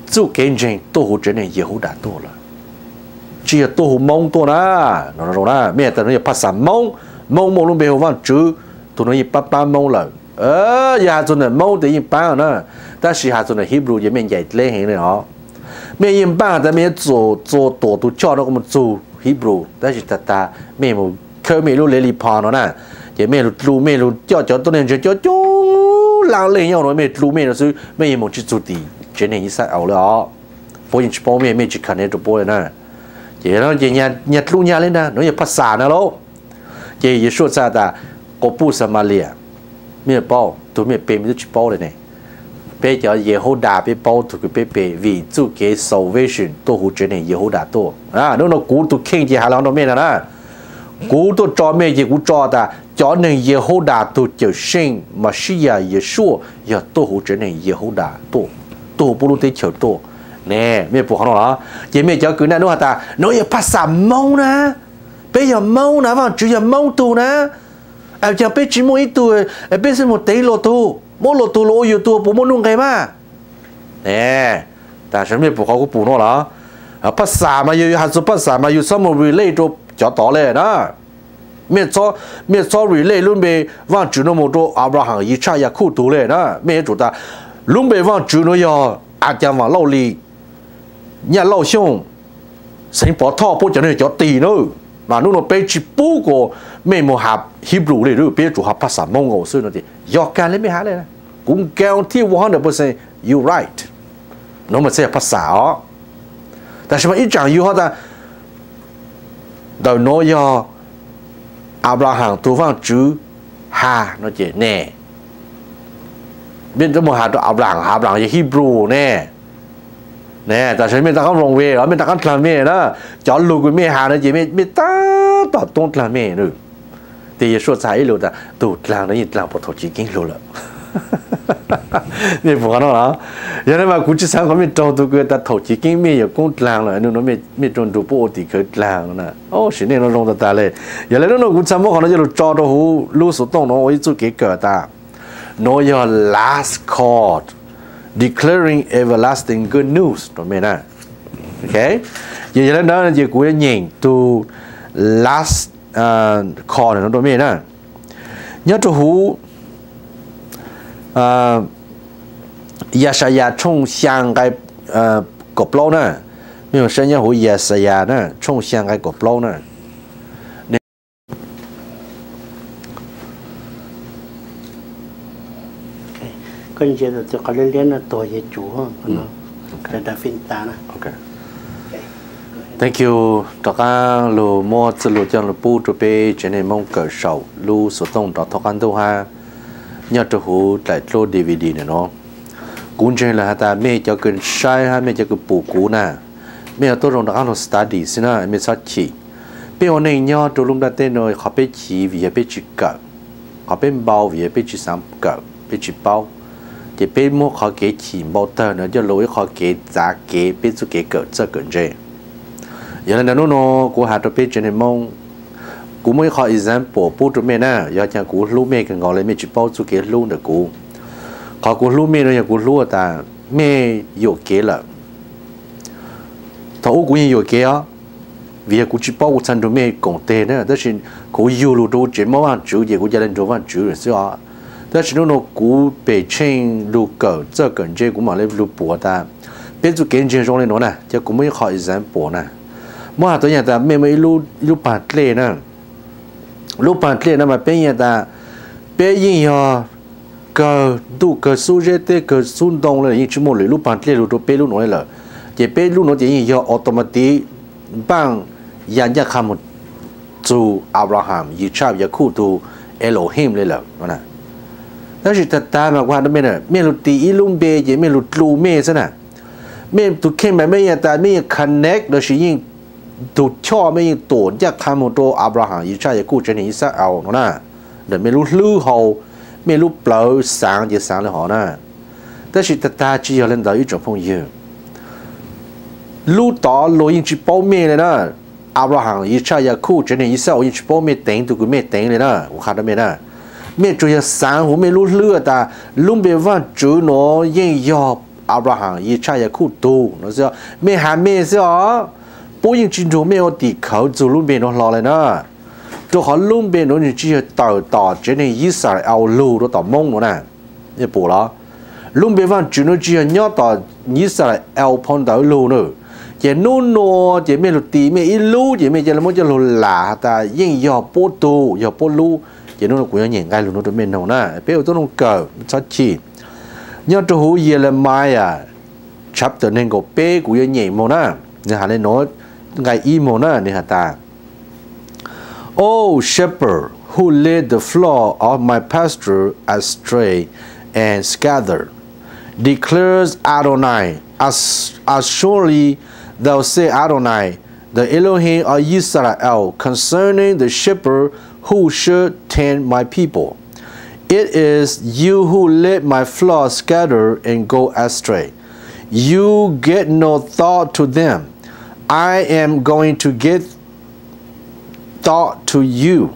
txuj kev ntseeg tuaj huv tsev neeg Yehudas tuaj lawm, tsis yog tuaj huv Moob tuaj na. No zoo na, mej tas no yog phaj xam Moob, Moob muaj lub npe hu Vaajtswv, tug no yeej pab paab Moob lawm. Yog has txug ntawm Moob tes yeej paab na, tab sis has txug ntawm Hebrew ces mej ncaim dleb heev le os. Mej yeej npaaj tas mej yuav txua tuam tug choj no kuv moog txug Hebrew, tab sis tag tag mej mus khawb mej lub lev li pho no na, ces mej lug dlu mej lug coj cov tuab neeg ntseeg coob coob laab leej nyob no mej dlu mej no xwb, mej yeej moog tsi txug tim tsev neeg Yixalayees le os. Puab yeej tsi paub mej, mej tsi khav nev rua puab le na. Ces ces nyag dlu nyag le ntag, no yog phaj xam na lauj. Ces Yeshua txhaj tas, quas puj Xamalia, mej paub, tug mej pe mej twb tsi paub le ne. Peb cov Yehudas peb paub tug kws peb pe vim txuj kev salvation tuaj huv tsev neeg Yehudas tuaj. Nub no kuv tug kheej ces has le rua mej no na. Kuv tuaj tso mej ces kuv tso tas cov neeg Yehudas tug Cawmseej Mexiyas Yeshua yog tuaj huv tsev neeg Yehudas tuaj, tuaj huv puab lub teb chaws tuaj. Ne, mej pum qhov no los? Ces mej cov kws naj nub has tas no yog phaj xam Moob na, peb yog Moob na, Vaajtswv yog Moob tug na, caag peb tsi muaj ib tug, peb xwb mus teev luag tug, muab luag tug los ua yug tug puas muaj nuj nqes mas? Ne, tas mej pum qhov kuv pum no los? Phaj xam mas yug yuav has txug phaj xam mas yug xob mus relate rua cov tod le na. Mej xob relate lub npe Vaajtswv no mus rua Abraham, Yixaj, Yakhub tug le na. Mej yuav tsum tas lub npe Vaajtswv no yog A Caag Vaam Lauj Lis, Nyaj Lauj Xyooj, Xeev Pov Thoj, puab cov neeg cov tis na. Mas nub no peb tsi pub kuas mej mus has Hebrew le, peb yuav tsum has phaj xam Moob nkaus xwb no ces yog kag le mej has le. Kuv guarantee one hundred percent you right. No mas txhaj yog phaj xam os. Tab sis mas ib tsaam yug ho tas ntawm nuav yog Abraham tug Vaajtswv has no ces ne, mej mus has rua Abraham, Abraham yog Hebrew ne. Ne, tab sis mej rov qaab wrong way los mej rov qaab dlaag mej na. Cov lug kws mej has no ces mej tab tom tub dlaag mej. Tes Yeshua txhaj has ib lus tas tug dlaag no yeej dlaag puag thaum chiv keeb lug lawm. Mej pum qhov no los? Yog le mas kuv tsi xaav qhov mej raug tug kws tas thaum chiv keeb mej yuav koob dlaag lawm, nub no mej rua nrug puab ua tim khawv dlaag no na. Sim neej no zoo tag tag le. Yog le nub no kuv txhaj muab qhov no coj lug tso rua huv lub xuv tooj no ua ib txuj kev kawm tas nuav yog last call, declaring everlasting good news rua mej na. Ces yog le ntawd ces kuv yuav nyeem tug last call no rua mej na. Nyob rua huv Yaxayas tshooj xyaa nqai kaum plaub na. Mej mus saib nyob huv Yaxayas na, tshooj xyaa nqai kaum plaub na. Thank you, rov qaab lug muab txuj lug coj lug pub rua peb tsev neeg Moob kawm saum lub xuv tooj rov thov qab ntuj hab. Nyob rua huv dlaim dluab D V D ntawm no, kuv ntseeg lawm has tas mej cov kws saib hab mej cov kws pum kuv na, mej yuav tuab zoo rov qaab lug study xwb na, mej txhob chim. Peb ua neej nyob rua lub nplaj teb no qhov peb chim vim yog peb tsi kawm, qhov peb npau vim yog peb tsi xaav kawm peb tsi paub. Ces peb muab qhov kev chim npau tawg no coj lug ua ib qhov kev txav kev peb txuj kev kawm txawj kawm ntse. Yog le ntawd nub no kuv has rua peb tsev neeg Moob, kuv muab ib qhov example pub rua mej na, yog caag kuv hlub mej kawg nkaus le mej tsi paub txuj kev hlub ntawm kuv. Qhov kuv hlub mej no yog kuv hlub tas mej yuam kev lawm. Thaum ub kuv yeej yuam kev os, vim yog kuv tsi paub kuv txhaj nrug mej koom teg na, tab sis kuv yug lug rua huv tsev mob Vaajtswv ces kuv ca le nrug Vaajtswv xwb os. Tab sis nub no kuv pem tsheej lug kawm txawj kawm ntse kuv mam le lug pum tas peb txuj kev ntseeg zoo le nuav na, ces kuv muab ib qho example na. Muab has tuab yaam tas mej muaj ib lub paag dlej na, lub paag dlej no mas peb yeej tas peb yeej yog kawg ntuj kawg xub zeb teb kawg xub ntoo le, yeej tsi muaj lwm lub paag dlej lug rua peb lub nuav le lawm. Ces peb lub nuav ces yeej yog automatic npaaj ya ncaj qha moog txug Abraham, Yitzhak, Yaakub tug Elohim le lawm. Tab sis tag tag mas kuv has rua mej na, mej lug tis ib lub npe ces mej lug dlu mej xwb na. Mej tug kheej mas mej yeej tas mej yeej connect lossis yeej tug choj mej yeej tuam ncaj qha moog rua Abraham, Yitzhak, Yaakub tsev neeg Yixalayees no na, ntawm mej lub hlwb hau, mej lub plawv xaav ces xaav le hov na. Tab sis tag tag tsi yog le ntawd ib tsoom phooj ywg. Lub tod luag yeej tsi paub mej le na. Abraham, Yitzhak, Yaakub tsev neeg Yixalayees yeej tsi paub mej teev tug kws mej teev le na, kuv qha rua mej na. Mej tsuas yog xaav huv mej lub hlwb tas lub npe Vaajtswv nuav yeej yog Abraham, Yitzhak, Yaakov tug no xwb. Mej has mej xwb os, puab yeej tsi nrug mej ua tim khawv txug lub npe nuav hlo le na. Rua qhov lub npe nuav nwg tsi yog tawm tom tsev neeg Yixalayees lug rua tom Moob nuav na. Pum los, lub npe Vaajtswv nuav tsi yog nyob tom Yixalayees phau ntawv lug na. Ces nub nua ces mej lug tis mej ib lub ces mej ca le muab coj lug lam has tas yeej yog puab tug, yog puab lub. Ces nub nua kuv yuav nyem nqe lug nuav rua mej noog na, peb ua tub noog kawm txhob chim. Nyob rua huv Yelemayas chapter neeg nkaum peb, kuv yuav nyem moog na. Nwg has le nuav, nqe ib moog na, nwg has tas, O shepherd, who led the flock of my pasture astray and scattered, declares Adonai, as, as surely thou say, Adonai, the Elohim of Israel, concerning the shepherd who should tend my people. It is you who let my flock scatter and go astray. You get no thought to them. I am going to get thought to you,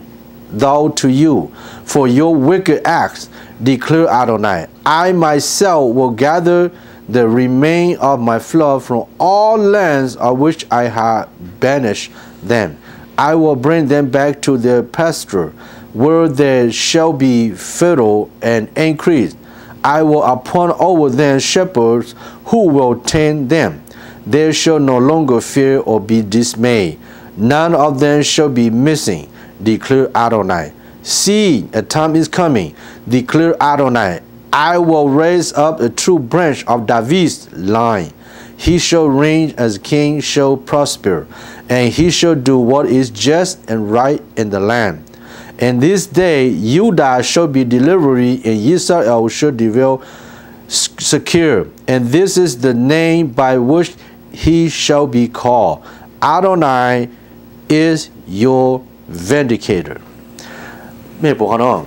thou to you, for your wicked acts, declare Adonai. I myself will gather the remain of my flock from all lands of which I have banished them. I will bring them back to their pasture, where they shall be fertile and increase. I will appoint over them shepherds who will tend them. They shall no longer fear or be dismayed. None of them shall be missing, declare Adonai. See, a time is coming, declare Adonai. I will raise up a true branch of David's line. He shall reign as king, shall prosper, and he shall do what is just and right in the land. In this day, Judah shall be delivered, and Israel shall dwell s-, secure. And this is the name by which he shall be called. Adonai is your vindicator. Mej pum qhov no,